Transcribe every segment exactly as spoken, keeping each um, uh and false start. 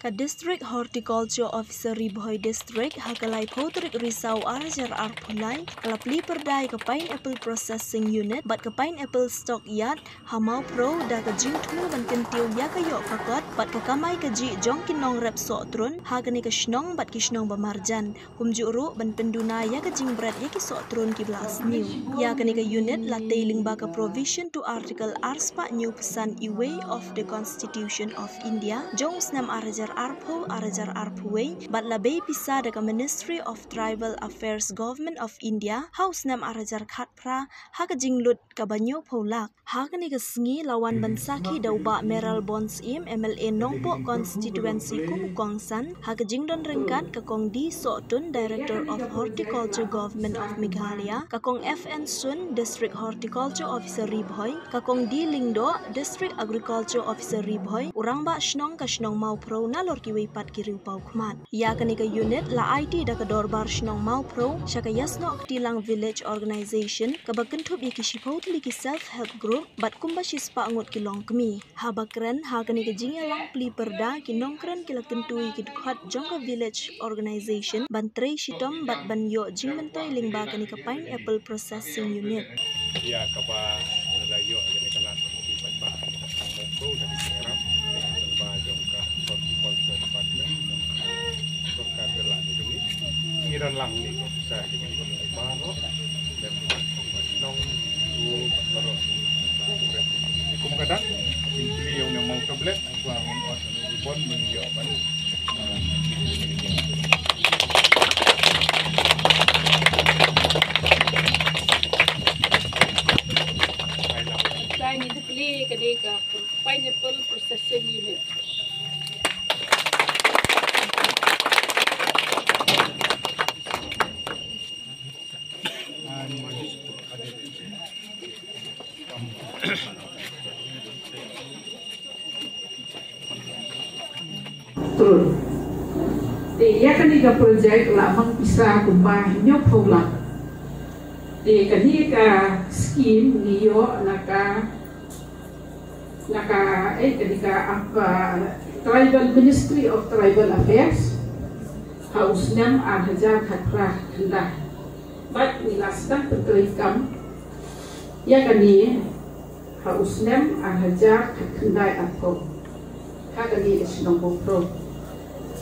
Ka District Horticulture Officer Ri Bhoi District ha ka laiphew tarik Risaw arhajar arphew lai ka la plie pyrda ïa ka Pineapple Processing Unit bad ka Pineapple Stock Yard ha Mawphrew da ka jingthmu ban kyntiew ïa ka ïoh ka kot bad ka kamai kajih jong ki nongrep sohtrun ha kane ka shnong bad ki shnong ba marjan. Kumjuh ruh ban pynduna ïa ka jingbret ïa ki sohtrun kiba la sniew. Ïa kane ka unit la tei lyngba ka provision to Article arspah hynñiewphew san E wei of the Constitution of India jong u snem arhajar arphew, arhajar arphew wei bad la bei pisa da ka Ministry of Tribal Affairs, Government of India ha u snem arhajar khatphra ha ka jinglut kaba hynñiewphew lak. Ha kane ka sngi la wan ban sakhi da u Bah Mayralborn Syiem, M L A Nongpoh Constituency kum u kongsan ha ka jingdon ryngkat ka Kong D Sohtun, Director of Horticulture, Government of Meghalaya, ka Kong F N Sun, District Horticulture Officer Ri Bhoi, ka Kong D Lyngdoh, District Agriculture Officer Ri Bhoi, u Rangbah Shnong ka shnong Mawphrew nalor kiwei pat ki riewpawkhmat. Ïa kane ka unit la aiti da ka Dorbar Shnong Mawphrew sha ka Ïasnoh Ktilang Village Organisation kaba kynthup ïa ki shiphew tylli ki Self Help Group bad kumba shispah ngut ki longkmie. Haba kren ha kane ka jingïalang plie pyrda, ki nongkren ki la kyntu ïa ki dkhot jong ka Village Organisation ban trei shitom bad ban ïoh jingmyntoi lyngba kane ka Pineapple Processing Unit. Ïa kaba la ïoh ïa kane ka lad ba ki paidbah, kane ka shnong Mawphrew da ki shnong Rap, kane ka lyngba jong ka Horticulture Department jong ka sorkar, ka la ïoh jong ngi. Ngi don lang ni ko officer jong ngi baroh, lem bad kong ba shnong, u baroh. Kum ka dak, ngi plie ïa une u maw tablet, u kwah ngan ot ïa une u ribon, ban ïoh ban Tang ngi plie ka dei ka Pineapple Processing Unit. Trun. Te ïa kane ka project la mang pisa kumba hynñiewphew lak. Te kane ka scheme ngi ïoh na ka, na ka, eh, kane ka, ah, Tribal, Ministry of Tribal Affairs ha u snem arhajar khatphra khyndai. Bad ngi la sdang pyntreikam ïa kane ha u snem arhajar khatkhyndai arphew ha kane ka shnong Mawphrew.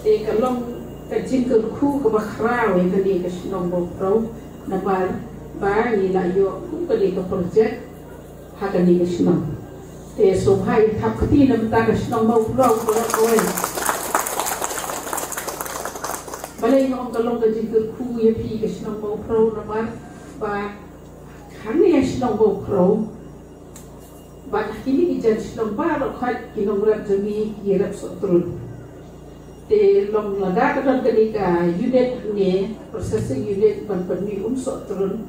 Te ka long ka jingkyrkhu kaba khraw ïa kane ka shnong Mawphrew, namar ba ngi la ïoh kum kane ka project ha kane ka shnong. Te sngewbha ïa thap kti na bynta ka shnong Mawphrew baroh kawei. Balei nga ong ka long ka jingkyrkhu ïa phi ka shnong Mawphrew, namar ba hangne ha shnong Mawphrew bad ha kine ki jan shnong baroh khoit ki nongrep jong ngi ki rep sohtrun. Te long lada ka don kane ka unit hangne, processing unit ban pynmih um sohtrun,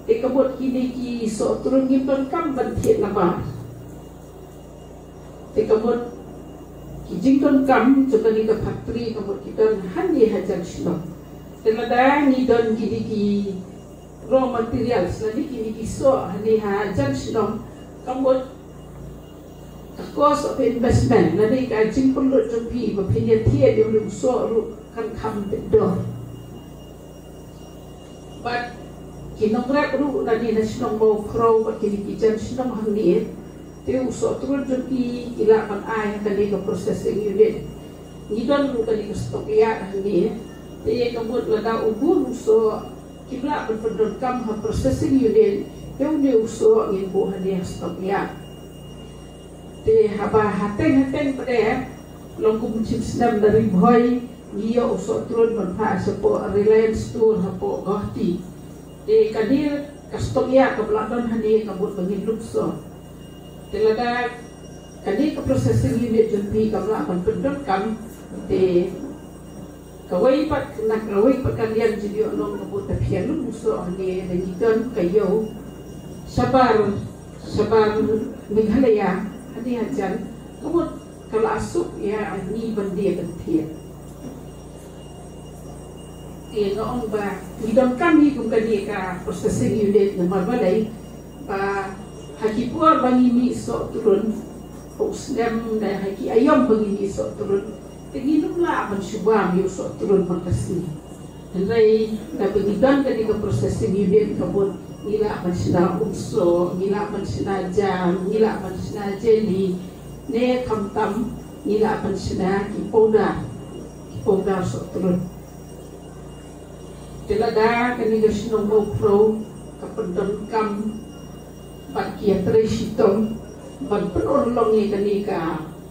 te ka mut kine ki sohtrun ngim donkam ban thied nabar. Te ka mut ki jingdonkam jong kane ka factory ka mut ki don hangne ha jan shnong. Te lada ngi don kine ki raw materials lane kine ki soh hangne ha jan shnong, ka mut ka cost of investment lane ka jingpynlut jong phi ba phin ïa thied ïa u soh ruh kan kham bit dor. Bad ki nongrep ruh na kine na shnong Mawphrew bad kine ki jan shnong hangne, te u sohtrun jong ki ki lah ban ai ha kane ka processing unit. Ngi don ruh kane ka stock yard hangne, te ka mut lada u bun u soh kim lah ban pyndonkam ha processing unit, te une u soh ngin buh hangne ha stock yard. Te haba hateng hateng pat, long kum shim snem na Ri Bhoi ngi ïoh u sohtrun ban phah shapoh Reliance Store hapoh Guwahati. Te kane ka stock yard kaba la don hangne ka mut ba ngin lum soh. Te lada kane ka processing unit jong phi kam lah ban pyndonkam, te kawei pat, na kawei pat ka liang jingïohnong ka mut lada phi ïa lum u soh hangne, lada ngi don ka ïew shabar, shabar Meghalaya hangne hajan, ka mut ka la suk ïa ngi ban die ban thied. Te nga ong ba ngi donkam hi kum kane ka processing unit namar balei, ba ha ki por ba ngi mih sohtrun, ha u snem ne ha ki aïom ba ngi mih sohtrun, Te ngi lum lah ban shu bam ïa u sohtrun man ka sngi. Hynrei lada ngi don kane ka processing unit ka bud, ngi lah ban shna umsoh, ngi lah ban shna jam, ngi lah ban shna jelly, ne khamtam ngi lah ban shna ki powder, ki powder sohtrun. Te lada kane ka shnong Mawphro ka pyndonkam bad ki ïatrei shitom ban pynurlong ïa kane ka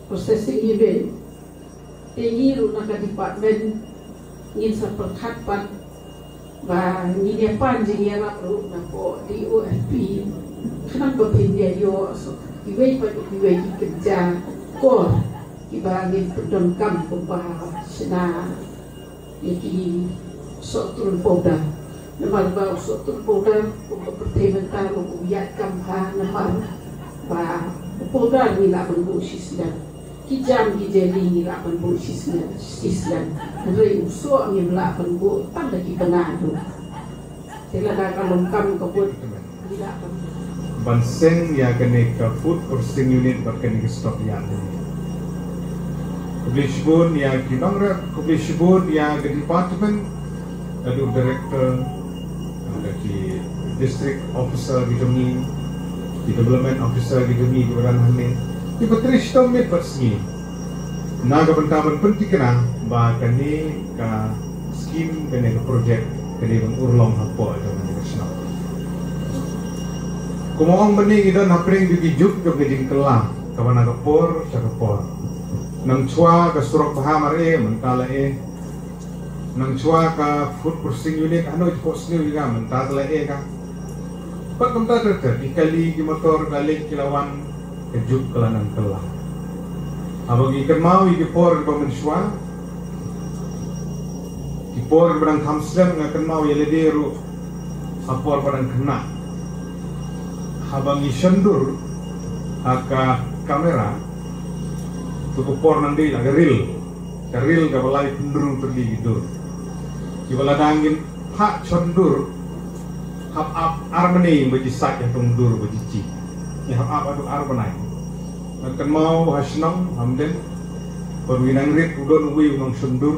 processing unit, te ngi ruh na ka department ngin sa pyrkhat pat ba ngin ïa pan jingïarap ruh na ka D O F P khnang ba phin ïa ïoh sa kiwei pat kiwei ki kynja kor kiba ngin pyndonkam kumba shna ïa ki sohtrun powder. Namar ba u sohtrun powder u ka pyrthei mynta u ïaid kam bha namar ba u powder ngi lah ban buh shisnem. Ki jam ki jelly ngi lah ban buh shisnem, shisnem. Hynrei u soh ngim lah ban buh tang da ki bnai ruh. Te lada ka long kam ka bud ngi lah ban buh. Ban seng ïa kane ka food processing unit bad kane ka stock yard. Khublei shibun ïa ki nongrep, khublei shibun ïa ka department, ka director, ka ki district officer ki jong ngi, ki development officer ki jong ngi kiba don hangne, kiba trei shitom miet bad sngi na ka bynta ban pynthikna ba kane ka skim, kane ka project ka dei ban urlong hapoh jong kane ka shnong. Kumba ong mynne, ngi don hapdeng jong ki juk jong ka jingkylla kaba na ka por sha ka por. Nang shuwa ka surok bha mar eh, mynta la eh. Nang shuwa ka food processing unit hano jpoh sniew jong ka, mynta la eh ka. Bad kumta ter ter, ki kali ki motor ka leit ki la wan, ka juk ka la nang kylla. Haba ngi kynmaw ïa ki por kiba mynshuwa, ki por kiba dang kham slem, nga kynmaw ïa lade ruh ha por ba dang khynnah, haba ngi shon dur ha ka kamera, tu ka por nang dei la ka reel, ka reel kaba laiphew hynriew tylli ki dur. Kiba lada ngin phah shon dur, hap ap ar bnai ba ji sait ha tong dur ba ji chih. Ngi hap ap haduh ar bnai. Nga kynmaw ha shnong Hamden, ba ngi nang rit, u don uwei u nongshon dur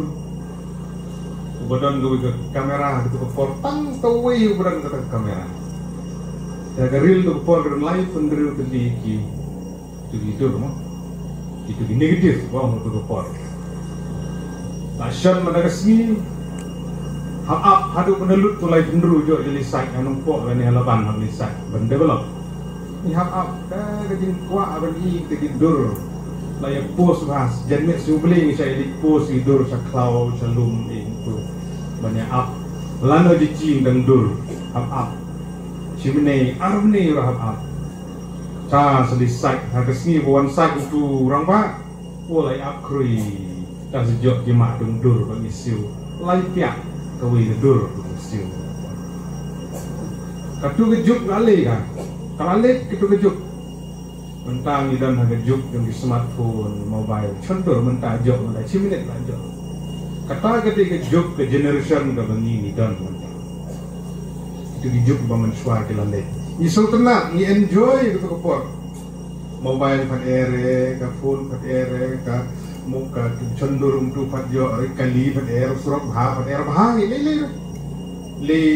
uba don kawei ka kamera ha katu ka por, tang uta uwei uba don kata ka kamera. Te ka reel tu ka por ka don laiphew hynriew tylli ki Kitu ki dur mo. Kitu ki negative ba ong tu ka por. La shon mynta ka sngi, hap ap haduh ban da lut tu laiphew hynriew, jooh jali sait ha Nongpoh lane ha Laban, hap jali sait ban develop. Ngi hap ap ka, ka jingkwah ban i kita ki dur. La ïa post bha, jan miet shu blei ngi sa ïa leit post ki dur sha khlaw sha lum, i tu ban ïa ap. Lano ji ching dang dur, hap ap. Shi bnai ar bnai ruh hap ap. Ta sa leit sait, ha ka sngi ba wan sait utu u rangbah, u la ïa ap khrui. Ta sa jooh ki mah dong dur ba ngi siew. Lai piak kawei ka dur ba ngi siew. Katu ka juk la leit ka. Ka la leit katu ka juk. Mynta ngi don ha ka juk jong ki smartphone, mobile. Shon dur mynta, jooh mynta, shi minit la jooh. Kata ka dei ka juk ka generation kaba ngi, ngi don mynta. Katu ki juk ba mynshuwa ki la leit. Ngi sngewtynnat, ngi enjoy katu ka por. Mobile pat eh re, ka phone pat eh re, ka muk ka shon dur um tu pat jooh, kali pat eh re, surok bha pat eh re, bha ngi lei lei. Lei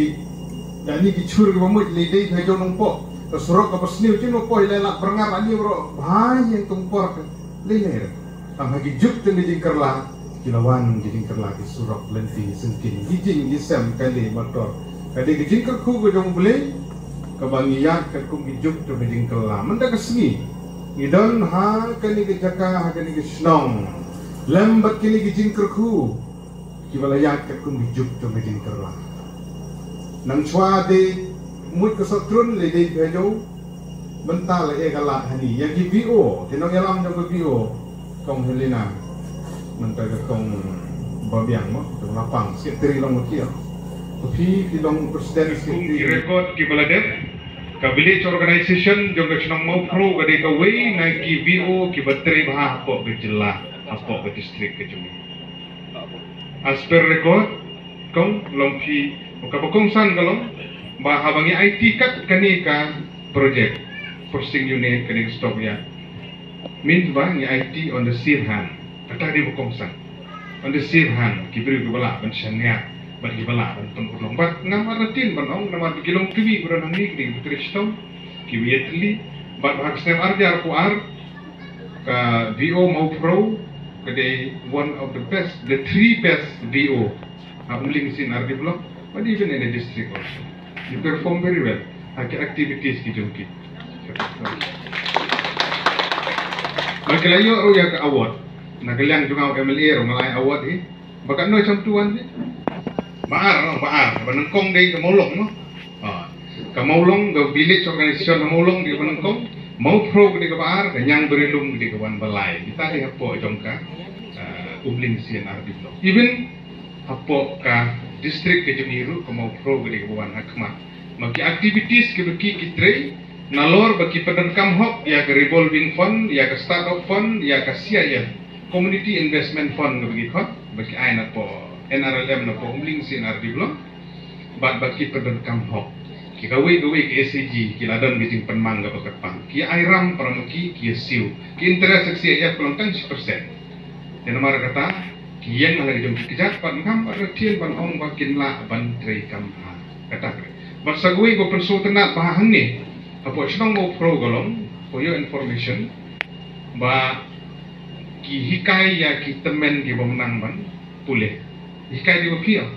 da ni ki chur kiba mut lei dei phi jong Nongpoh. Ka surok kaba sniew jong Nongpoh lei lak byrngat ani bro, bha ïa tong por ka lei lei. Tang ha ki juk jong ka jingkylla, ki la wan ki jingkylla, ki surok lynti syngkien, ki jing ki sem kali motor. Ka dei ka jingkyrkhu ka jong U Blei kaba ngi ïaid katkum ki juk jong ka jingkylla. Mynta ka sngi ngi don ha kane ka jaka, ha kane ka shnong, lem bad kine ki jingkyrkhu kiba la ïaid katkum ki juk jong ka jingkylla. Nang shuwa dei mut ka Sohtrun, lei dei phi ha Jaw. Mynta la eh ka lad hani ïa ki V O, ki nongïalam jong ka V O, Kong Helena. Mynta ka Kong Babiang mo, ka Lapang, secretary long ki ïa. Ka phi, phi long president, secretary. Ki record kiba la dep ka village organization jong ka shnong Mawphro ka dei kawei na ki V O kiba trei bha hapoh ka jylla, hapoh ka district ka jong ngi. As per record, kong long phi, kaba kongsan ka long ba haba ngi aiti kat kane ka project, processing unit, kane ka stock yard, means ba ngi aiti on the safe hand. Kata dei ba kongsan. Ban da sir han ki briew kiba lah ban shaniah bad kiba lah ban pynurlong. Bad ngam artatien ban ong namar ba ki long kiwei ba don hangne ki dei kiba trei shitom, kiba ïatylli. Bad ba ha ka snem ar hajar arphew ar ka V O Mawphrew ka dei one of the best, the three best V O ha Umling C and R D block, but even in the district also. You perform very well ha ki activities ki jong ki. Ba ki la ïoh ruh ïa ka award na ka liang jong nga u M L A ruh nga la ai award hi. Ba katno cham tu wan hi? Ba ar, no, ba ar. Ba nyngkong dei ka Mawlong, no. Ha. Ka Mawlong, ka village organization ka Mawlong dei ba nyngkong. Mawphrew ka dei kaba ar, ka Niangbarilum ka dei ka wan ba lai. Kita dei hapoh jong ka, ah, Umling C and R D block. Even hapoh ka district ka jong ngi ruh ka Mawphrew ka dei kaba wan ha khmat. Ma ki activities kiba ki ki trei, nalor ba ki pyndonkam hok ïa ka revolving fund, ïa ka start-up fund, ïa ka C I F, Community Investment Fund kaba ki khot, ba ki ai napoh N R L M napoh Umling C and R D block. Bad ba ki pyndonkam hok. Ki kawei kawei ki S H G ki la don ki jingpynmang kaba kyrpang. Ki ai ram para ma ki, ki ïa siew. Ki interest ka C I F ka long tang shi percent. Te namar kata ki ïeng ha la ki jong ki kjat bad ngam artatien ban ong ba kin lah ban trei kam bha. Kata ka dei. Bad sa kawei ba pynsngewtynnat ba hangne hapoh shnong Mawphrew ka long, for your information, ba ki hikai ïa ki tymmen kiba ym nang ban pule. Hikai dei ba phi ong.